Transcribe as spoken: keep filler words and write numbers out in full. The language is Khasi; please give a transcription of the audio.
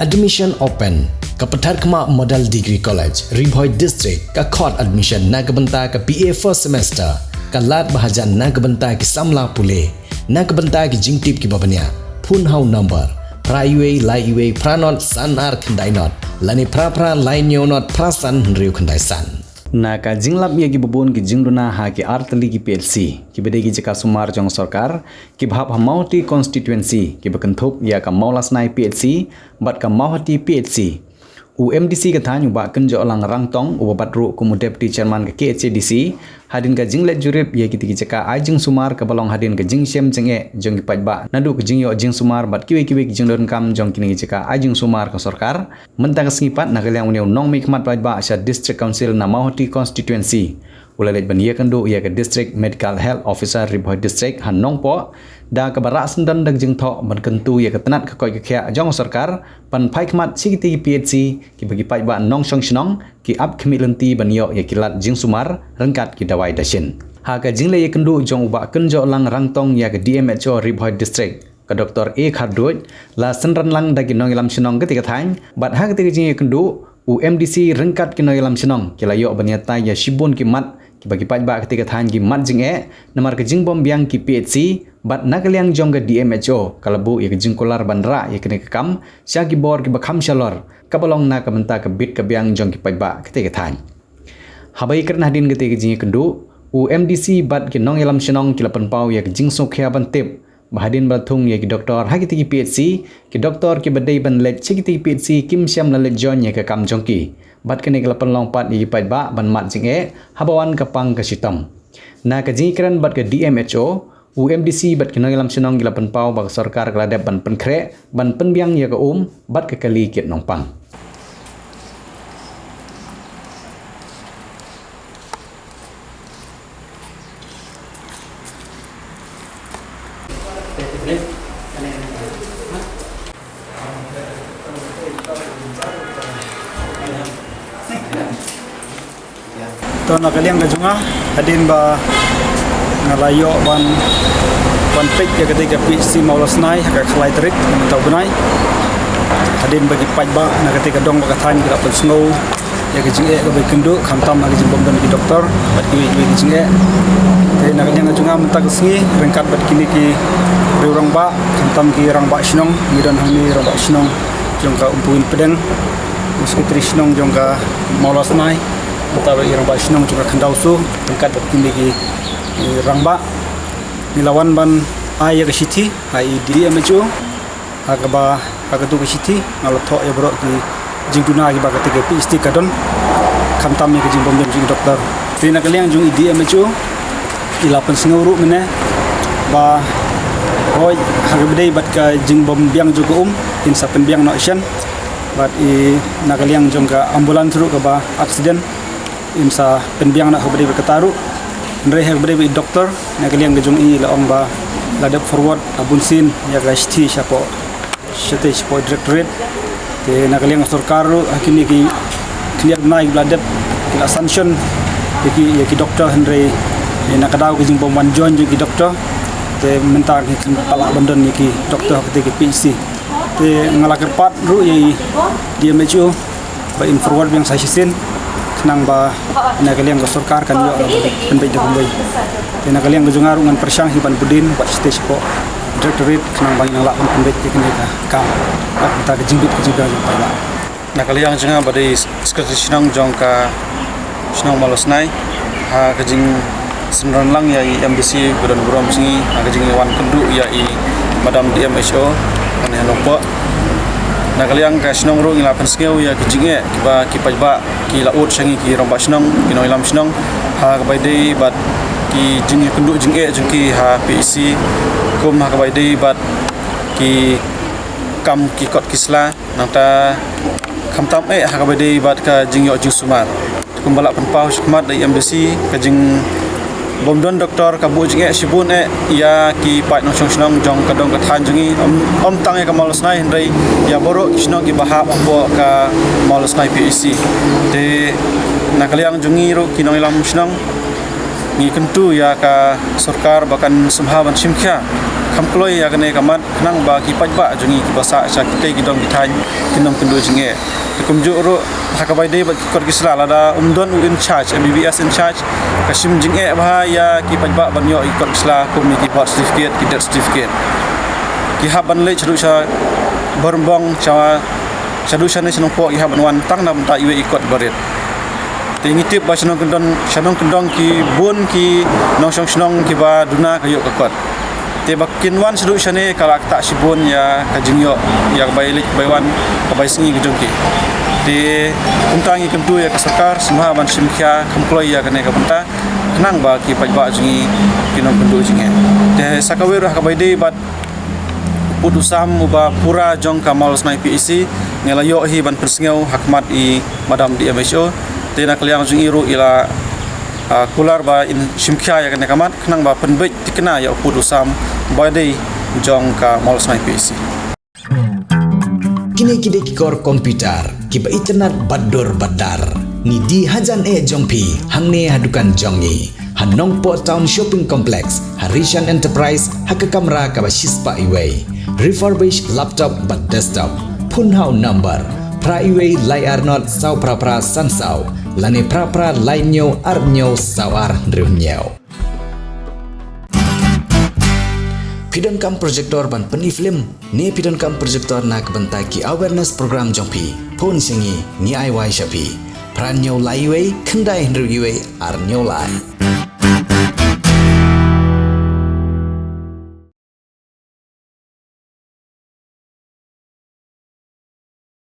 Admission open. Ka Patharkhmah Model Degree College, Ri Bhoi District, ka khot admission na ka bynta ka B A first semester. Ka lad ba hajan na ka bynta ki samla pule. Na ka bynta ki jingtip kiba bniah, phone ha u number phra wei lai wei phra not san ar khyndai not, lane phra phra lai hynñiew not phra san hynriew khyndai san. Na ka jinglap ïa kiba bun ki jingduna ha ki artylli ki P H C, kiba dei ki jaka sumar jong sorkar, kiba hap ha Mawhati constituency, kiba kynthup ïa ka Mawlasnai P H C bad ka Mawhati P H C. U M D C ka thaiñ, u Bah Kynjohlang Rangtong, uba bat ruh kum u Deputy Chairman ka K H A D C, hadien ka jingleit jurip ïa kitei ki jaka ai jingsumar kaba long hadien ka jingshem jingeh jong ki paidbah naduh ka jingïoh jingsumar bad kiwei kiwei ki jingdonkam jong kine ki jaka ai jingsumar ka sorkar. Mynta ka sngi pat, na ka liang une u nongmihkhmat paidbah sha District Council na Mawhati constituency, u la leit ban ïakynduh ïa ka District Medical Health Officer Ri Bhoi District ha Nongpoh, da kaba rah syndon da ka jingthoh ban kyntu ïa ka tnat ka koit ka khiah jong sorkar ban phai khmat sha kitei ki P H C kiba ki paidbah nongshong shnong ki ap khmih lynti ban ïoh ïa ki lad jingsumar ryngkat ki dawai dashin. Ha ka jingleit ïakynduh jong u Bah Kynjohlang Rangtong ïa ka D M H O Ri Bhoi District, ka Doktor A Kharduid, la synran lang da ki nongïalam shnong katei ka thaiñ, bad ha katei ka jingïakynduh, u M D C ryngkat ki nongïalam shnong ki la ïoh ban ïatai ïa shibun ki mat kiba ki paidbah katei ka thaiñ ki mad jingeh namar ka jingbym biang ki P H C, bad na ka liang jong ka D M H O ka la buh ïa ka jingkular ban rah ïa kane ka kam sha ki bor kiba kham shalor, kaba long na ka bynta ka bit ka biang jong ki paidbah katei ka thaiñ. Haba ïakren hadien katei ka jingïakynduh, u M D C bad ki nongïalam shnong ki la pynpaw ïa ka jingsngewkhia ban tip ba hadien ba la thung ïa ki doktor ha kitei ki P H C, ki doktor kiba dei ban leit sha kitei ki P H C kim shym la leit join ïa ka kam jong ki. Bad kane ka la pynlong pat ïa ki paidbah ban mad jingeh haba wan ka pang ka shitom. Na ka jingïakren bad ka D M H O, u M D C bad ki nongïalam shnong ki la pynpaw ba ka sorkar ka la dep ban pynkhreh ban pynbiang ïa ka um bad ka kali kit nongpang. To, na ka liang ka jong nga, hadien ba nga la ïoh ban, ban peit ïa katei ka P H C Mawlasnai ha ka khatlai tarik mynta u bnai, hadien ba ki paidbah na katei ka dong bad ka thaiñ ki la pynsngew ïa ka jingeh kaba ïakynduh, khamtam ha ka jingbym don ki doktor bad kiwei kiwei ki jingeh. Te na ka liang ka jong nga mynta ka sngi, ryngkat bad kine ki riew rangbah, khamtam ki rangbah shnong, ngi don hangne rangbah shnong jong ka Umpung Pdeng, u sekretari shnong jong ka Mawlasnai, mynta bad ki rangbah shnong jong ka Khyndaw Soo, ryngkat bad kine ki, eh, rangbah, ngi la wan ban ai ïa ka shithi ha i D M H O. Ha kaba, ha katei ka shithi nga la thoh ïa baroh ki jingduna kiba katei ka P H C ka don, khamtam ïa ka jingbym don jong ki doktor. Te na ka liang jong i D M H O, i la pynsngew ruh mynne ba hooid, ha kaba dei bad ka jingbym biang jong ka um, in sa pynbiang noh shen. Bad i, na ka liang jong ka ambulance ruh kaba accident, in sa pynbiang noh ha kaba dei bad kata ruh. Hynrei ha kaba dei bad i doktor, na ka liang ka jong i la ong ba la dep forward ha bun sien ïa ka shithi shapoh, shatei shapoh directorate. Te na ka liang ka sorkar ruh, ha kine ki khyndiat bnai ba la dep, ki la sanction ïa ki, ïa ki doktor, hynrei, eh, na ka daw ka jingbym wan join jong ki doktor, te mynta ki khlem pat lah ban don ïa ki doktor ha katei ka P H C. Te nga la kyrpad ruh ïa i D M H O ba in forward biang sa shisien, khnang ba na ka liang ka sorkar kan ïoh ban pynbeit da kumwei. Te na ka liang ka jong nga ruh ngan pyrshang hi ban bud in bad shatei shapoh directorate, khnang ba ngin nang lah ban pynbeit ïa kane ka kam bad kata ka jingbit ka jingbiang jong ka paidbah. Na ka liang jong nga ba dei sekretari shnong jong ka shnong Mawlasnai, ha ka jingsynran lang ïa i M D C ba don burom jong ngi, ha ka jingwan kynduh ïa i Madam D M H O hangne ha Nongpoh. Na ka liang ka shnong ruh ngi la pynsngew ïa ki jingeh kiba ki paidbah ki la ud sha ngi, ki rangbah shnong, ki nongïalam shnong, ha kaba ïadei bad ki jingkynduh jingeh jong ki ha P H C, kum ha kaba ïadei bad ki kam ki kot ki sla. Nangta khamtam eh ha kaba ïadei bad ka jingïoh jingsumar. Kumba la pynpaw shakhmat da i M D C, ka jingbym don doktor ka buh jingeh shibun eh ïa ki paid nongshong shnong jong ka dong ka thaiñ jong ngi, ym, ym tang ïa ka Mawlasnai hynrei ïa baroh ki shnong kiba hap hapoh ka Mawlasnai P H C. Te na ka liang jong ngi ruh ki nongïalam shnong, ngi kyntu ïa ka sorkar ba kan sngewbha ban shim khia kham kloi ïa kane ka mat khnang ba ki paidbah jong ngi kiba sah sha kitei ki dong ki thaiñ kin ym kynduh jingeh. Te kumjuh ruh ha kaba ïadei bad ki kot ki sla, lada ym don u in charge, M B B S in charge, ka shim jingeh bha ïa ki paidbah ban ïoh ïa ki kot ki sla kum ïa ki birth certificate, ki death certificate. Ki hap ban leit shaduh sha Barumbong, sha shaduh shane sha Nongpoh ki hap ban wan tang na bynta iwei i kot barit. Te ngi tip ba sha nongkyndong, sha nongkyndong ki bun ki nongshong shnong kiba duna ka ïoh ka kot. Te ba kin wan shaduh shane ka la ktah shibun ïa ka jingïoh, ïa ka bai leit bai wan, ka bai sngi ka jong ki. Te kumta ngi kyntu ïa ka sorkar sngewbha ban shim khia kham kloi ïa kane ka bynta khnang ba ki paidbah jong ngi kin ym kynduh jingeh. Te sa kawei ruh ha kaba ïadei bad pud u sam uba pura jong ka Mawlasnai P H C, ngi la ïoh hi ban pynsngew ha khmat i Madam D M H O. Te na ka liang jong i ruh i la, ah, kular ba in shim khia ïa kane ka mat khnang ba pynbeit thikna ïa u pud u sam ba dei jong ka Mawlasnai P H C. Kine ki dei ki kor computer kiba itynnad bad dur bad dar. Ngi die hajan eh jong phi hangne ha dukan jong ngi, ha Nongpoh Town Shopping Complex, ha Rishan Enterprise, ha ka kamra kaba shispah iwei. Refurbished laptop bad desktop. Phone ha u number phra iwei lai ar not saw phra phra san saw lane phra phra lai hynñiew ar hynñiew saw ar hynriew hynñiew. Phi donkam projector ban pyni film ne phi donkam projector na ka bynta ki awareness program jong phi? Phone sha ngi, ngi ai wai sha phi. Phra hynñiew lai iwei khyndai hynriew iwei ar hynñiew lai.